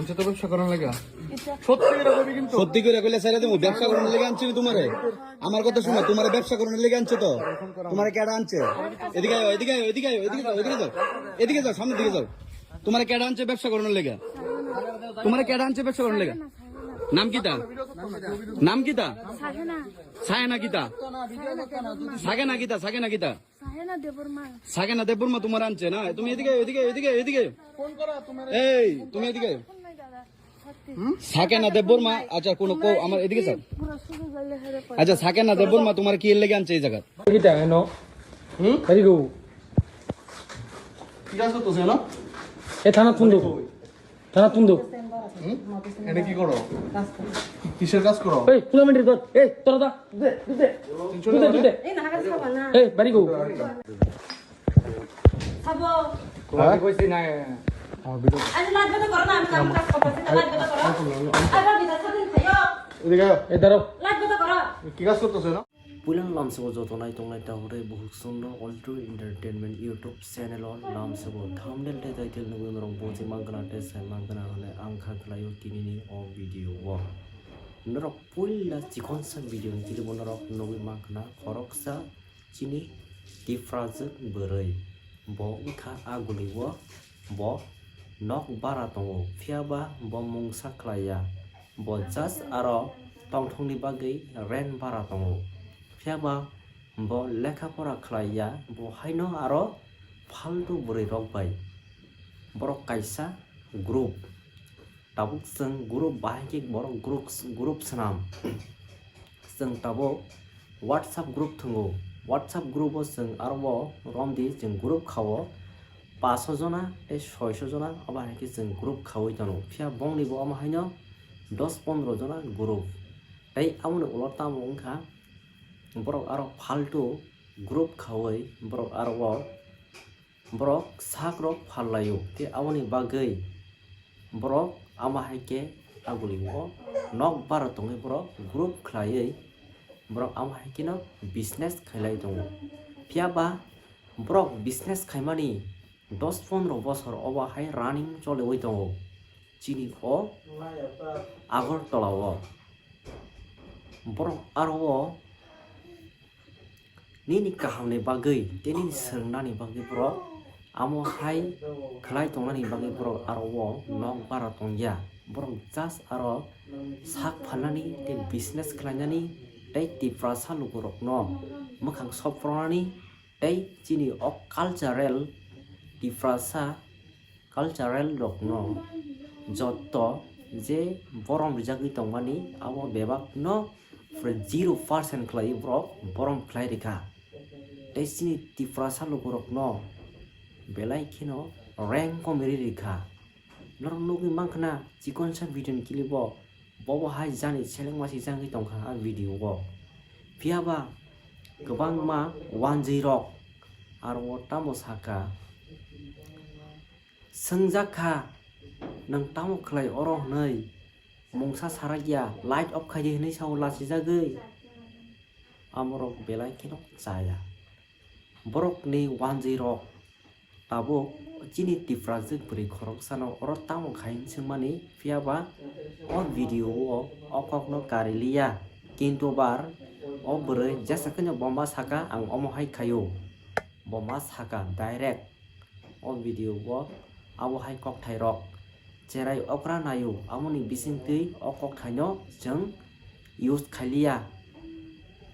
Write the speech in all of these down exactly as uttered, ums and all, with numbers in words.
আনছে তো ব্যবসা করার লাগা। সত্যি করে কবি কিন্তু। সত্যি করে কইলে ছেড়ে দেবো, ব্যবসা করার লেগে আনছি নি তোমারে। আমার কথা শুনো, তোমারে ব্যবসা করার লেগে আনছে তো। তোমারে কেডা আনছে? এদিকে আয়, এদিকে আয়, এদিকে আয়, এদিকে যাও, এদিকে যাও, এদিকে যাও, সামনের দিকে যাও। তোমারে কেডা আনছে ব্যবসা করার লেগে? তোমারে কেডা আনছে ব্যবসা করার লেগে? নাম কিতা? নাম কিতা? সাহেনা। সাহেনা কিতা? সাহেনা দেববর্মা। সাহেনা দেববর্মা। সাহেনা দেববর্মা তোমার আনছে না? তুমি এদিকে, এদিকে, এদিকে, এদিকে। এই, তুমি এদিকে। ফোন নাই দাদা, সত্যি। সাকেনা দেববর্মা, আচ্ছা, কোনো কো-, আমার এদিকে স্যার। পুরো শুধু গেলে হেরে পড়ে। আচ্ছা, সাকেনা দেববর্মা তোমার কি এর লেগে আনছে এই জায়গা? কিতা এনো? হুম? Very good. কি কাজ করতেছে এনো? এ থানা তুন্দু। থানা তুন্দু। হুম? এটা কি করো? কি-, কিসের কাজ করো? এই, কুলামেন্ট্রি ধর। এই, তোরা দা। দে, দে, দে। তিনশো টাকা দে, দে। এই, নাহারে খাবা না। এই, বাড়ি গো। খাবো। হ্যাঁ? কইছি না। আমার ভিডিও। আজ লাইট বন্ধ করো না, আমি কাম কাজ করতেছি, লাইট বন্ধ করো। আবার বিদায় সাথে খাইও। এদিকে আয়। এই দাঁড়াও। লাইট বন্ধ করো। কি কাজ করতেছে না? Puilano lamsao joto naitongnai tabuk tei bukhuk chwngno Ultra Entertainment YouTube channel o lamsao thumbnail tei title nugwi norok buji mankha tei sai mankha hwnwi ang kha khlaio tinini o video o. Norok puila chikonsa video ni clip o norok nugwi mankha khoroksa chini Tiprajwk bwrwi. Bo wngkha agulio bo nok bara tongo, phiyaba bo mungsa khlaiya. Bo just aro tongthokni bagwi rent bara tongo. Phiyaba bo lekha pora khlaiya, bo haino aro faltu bwrwi rok bai. Borok kaisa group. Tabuk chwng group bahai khe borok group, group swnam. Chwng tabuk WhatsApp group thwngo. WhatsApp group o chwng aro bo romdi chwng group khao. Paso jona tei soiso jona obo hai khe chwng group khaui tono. Phiya bongni bo omo haino dos pondro jona group. Tei aboni ulo tamo wngkha borok aro faltu group khaui borok aro o borok sak rok phal laio, tei aboni bagwi borok ama hai khe agulio nok bara tongwi borok group khlaiwi borok ama hai kheno business khailai tongo. Phiya ba borok business khaimani dos pondro bosor obo hai running choliwi tongo chini o Agartala o. Borok aro o nini kahamni bagwi tei nini swrwngnani bagwi borok amo hai khlai tongnani bagwi borok aro o nok bara tongya. Borok just aro sak phalnani tei business khlainani tei Tiprasa lukurokno mwkhang sophrwnani tei chini o cultural Tiprasa cultural rokno joto je borom rijagwi tongmani abo bebakno pura zero percent khlaiwi borok borom khlai rikha. Tei chini Tiprasa lukurokno belai kheno rank komiri rikha. Norok nugwi mankha na chikonsa video ni clip o bobo hai jani seleng masi jangwi tongkha a video o. Phiya ba kwbangma wanjwi rok aro o tamo saka. Swngjak kha, "Nwng tamo khlai oro?" hwnwi mungsa sarakya, "Light off khai di," hwnwi sao lachijagwi. Amorok belai kheno chaya. Borokni wanjwirok tabuk chini Tiprajwk bwrwi khoroksano oro tamo khai hwn swngmani, phiya ba o video o o kokno kariliya. Kintu bar o bwrwi jesa kheno bo ma saka, "Ang omo hai khaio." Bo ma saka direct. O video o abo hai kokthairok cherai okra naio, amoni bisingtwi o kokthaino chwng use khailiya.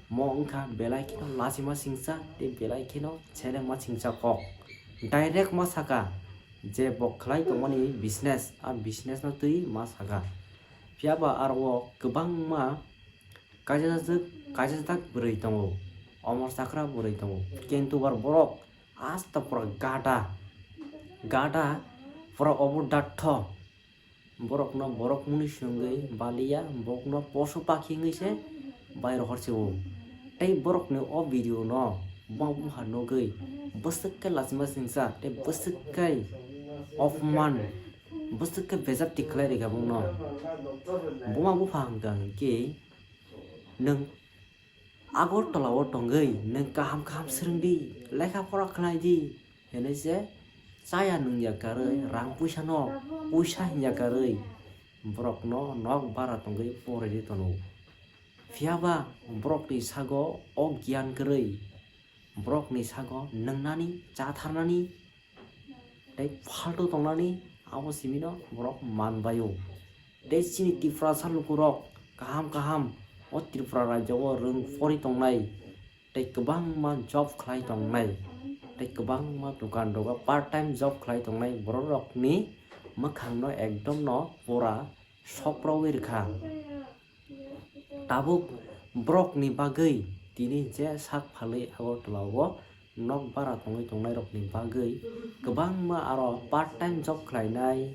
Mo wngkha belai kheno lachima singcha tei belai kheno selengma singcha kok. Direct ma saka je bo khlai tongmani business, a business no twi ma saka. Phiya ba aro o kwbangma kaijajak, kaijajak bwrwi tongo, omor chakra bwrwi tongo, kintu bar borok asta pura gada, gada pura obo datho. Borokno borok mwnwi swngwi baliya, borokno posu pakhi wngwi se bai rohor se o. Tei borokni o video no buma bupha nugwi bwswk khe lachima singcha tei bwswk khe opman, bwswk khe bejak tikhlai rikha bongno. Buma bupha hwnkha hwnkhe, "Nwng Agartala o tongwi nwng kaham kaham swrwng di, lekha pora khlai di," hinwi se chaya nungya karwi, rang puisa no puisa hinya karwi, borokno nok bara tongwi poridi tono. Phiyaba borokni sago o giyan kwrwi, borokni sago nwngnani, chatharnani tei phaltu tongnani abo simino borok manbaio. Tei chini Tiprasa lukurok kaham kaham o Tripura rajyo o rwng pori tongnai, tei kwbangma job khlai tongnai, tei kwbangma dukan doga part time job khlai tongnai bororokni mwkhangno ekdom no pura soprowi rwkha. Tabuk borokni bagwi tini je sak phalwi Agartala o nok bara tongwi tongnairokni bagwi kwbangma aro part time job khlainai,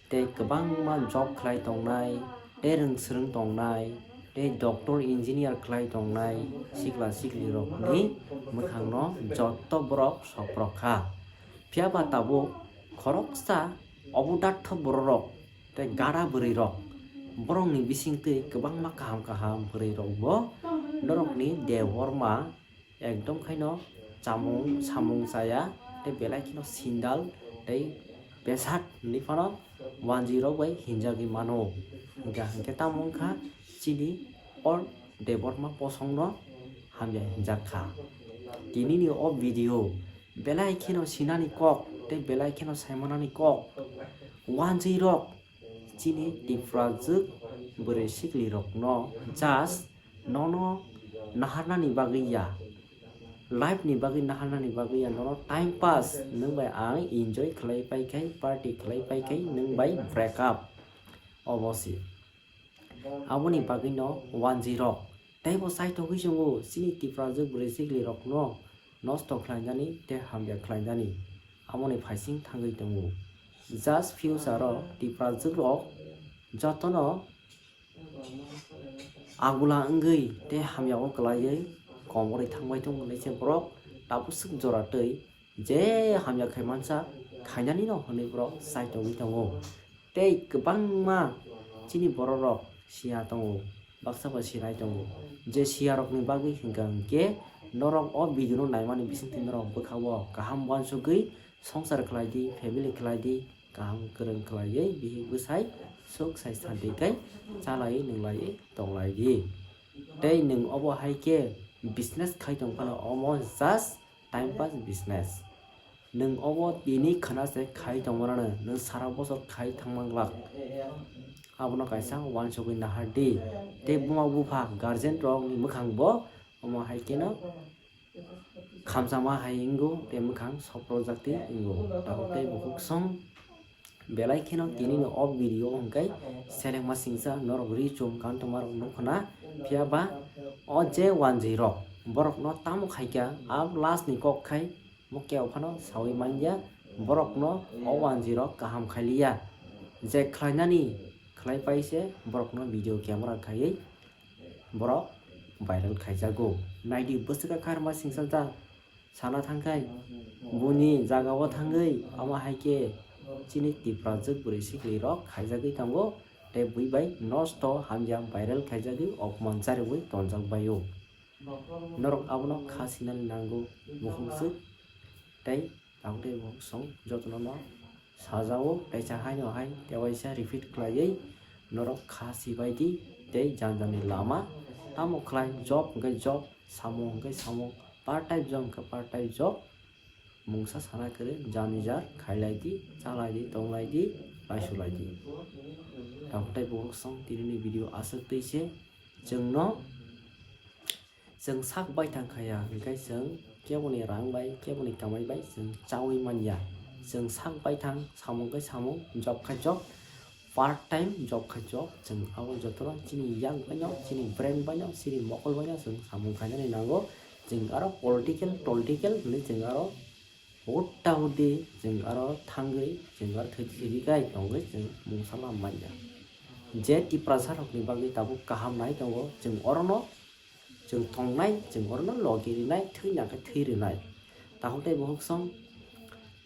tei kwbangma job khlai tongnai, tei rwng swrwng tongnai, tei doctor, engineer khlai tongnai sikla siklirokni mwkhangno jotto borok soprok kha. Phiyaba tabuk khoroksa obudatho bororok tei gada bwrwirok, borokni bisingtwi kwbangma kaham kaham bwrwirokbo norokni Debbarma ekdom khaino chamung samung chaya tei belai kheno sindal tei besat hinwi phano wanjwirok bai hinjagwi mano. Hwnkha hwnkhe tamo wngkha chini o Debbarma bosongno hamya hinjak kha. Tinini o video belai kheno sinani kok tei belai kheno saimanani kok. Wanjwirok chini Tiprajwk bwrwi siklirokno just nono naharnani bagwi ya, life ni bagwi naharnani bagwi ya, nono time pass nwng bai ang enjoy khlai pai khai, party khlai pai khai nwng bai break up obo se. Aboni bagwino wanjwirok teibo chaithogwi chwngo chini Tiprajwk bwrwi siklirokno nosto khlainani tei hamya khlainani amoni phaising thangwi tongo. Just future o Tiprajwk rok jotono agula wngwi tei hamya o kwlaiwi komorwi thangbai tongo hinwi se borok tabuk swk jora twi je hamya khai mansa khainani no hinwi borok chaithogwi tongo. Tei kwbangma chini bororok siya tongo, baksa bai sinai tongo. Je siyarokni bagwi hwnkha hwnkhe norok o video no naimani bisingtwi norok bwkha o kaham uansugwi songsar khlai di, family khlai di, kaham kwrwng khlaiwi bihik bwsai suk sai santi khe chalaiwi nwnglaiwi tonglai di. Tei nwng obo hai khe business khai tong phano omo just time pass business. Nwng obo tini khwna se khai tongmano, nwng sara bosor khai thangma glak. Abono kaisa uansugwi nahar di. Tei buma bupha guardian rokni mwkhang bo omo hai kheno khamchama hai wngo tei mwkhang soprojak twi wngo. Tabuk tei bukhuk song belai kheno tini ni o video hwnkhe selengma singsa norok ri chum kantongma rok nukho na. Phiya ba o je wanjwi rok borok no tamo khaikha, a last ni kok khai mokhe o phano sawi manya, borok no o wanjwi rok kaham khailiya, je khlainani khlai pai se borok no video camera khaiwi borok viral khaijago. Naidi bwswk kha kharma singsa da sana thangkhai buni jagao thangwi ama hai khe chini Tiprajwk bwrwi siklirok khaijagwi tongo tei bui bai nosto hamya viral khaijagwi opman chariwi tonjak baio. Norok abono kha sinani nango bukhuk swk tei tabuk tei bukhuk song jotono no sajao, teisa haino hai tewaisa repeat khlaiwi norok kha sibai di tei jang jangni lama tamo khlai job hwnkhe job, samung hwnkhe samung, part time job hwnkhe part time job, mungsa sana kwrwi jani jar khailai di, chalai di, tonglai di, laisulai di. Tabuk tei bukhuk song tinini video aswk twi se chwngno Chwng sak baithang khaya, hwnkhe chwng keboni rang bai, keboni kamai bai chwng chaui manya. Chwng sak baithang, samung khe samung, job khe job, part time job khe job, chwng abo jotono chini yak baino, chini brain baino, chini mokol baino chwng samung khainani nango. Chwng aro political, political hinwi chwng aro Hutta hudi chwng aro thangwi chwng aro thwidi thwidi kai tongwi chwng mungsa lam manya. Je Tiprasa rokni bagwi tabuk kaham nai tongo, chwng orono chwng tongnai, chwng orono logi rinai, thwina khe thwi rinai. Takhuk tei bukhuk song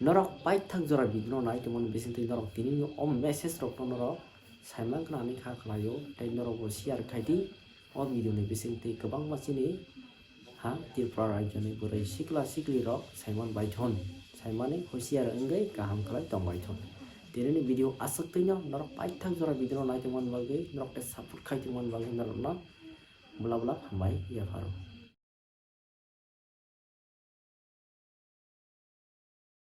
norok paithak jora video no nai tongmani bisingtwi norok tini o message rokno norok saiman khna hwnwi kha khlaio, tei norokbo share khai di. O video ni bisingtwi kwbangma chini ha Tripura rajyoni bwrwi sikla siklirok Simon Baithon saimani husiar wngwi kaham khlai tongbaithon. Dinini video aswk twino norok paithak jora video no naitongmani bagwi, norok tei support khaitongmani bagwi norokno bwla bwla hambai yapharo.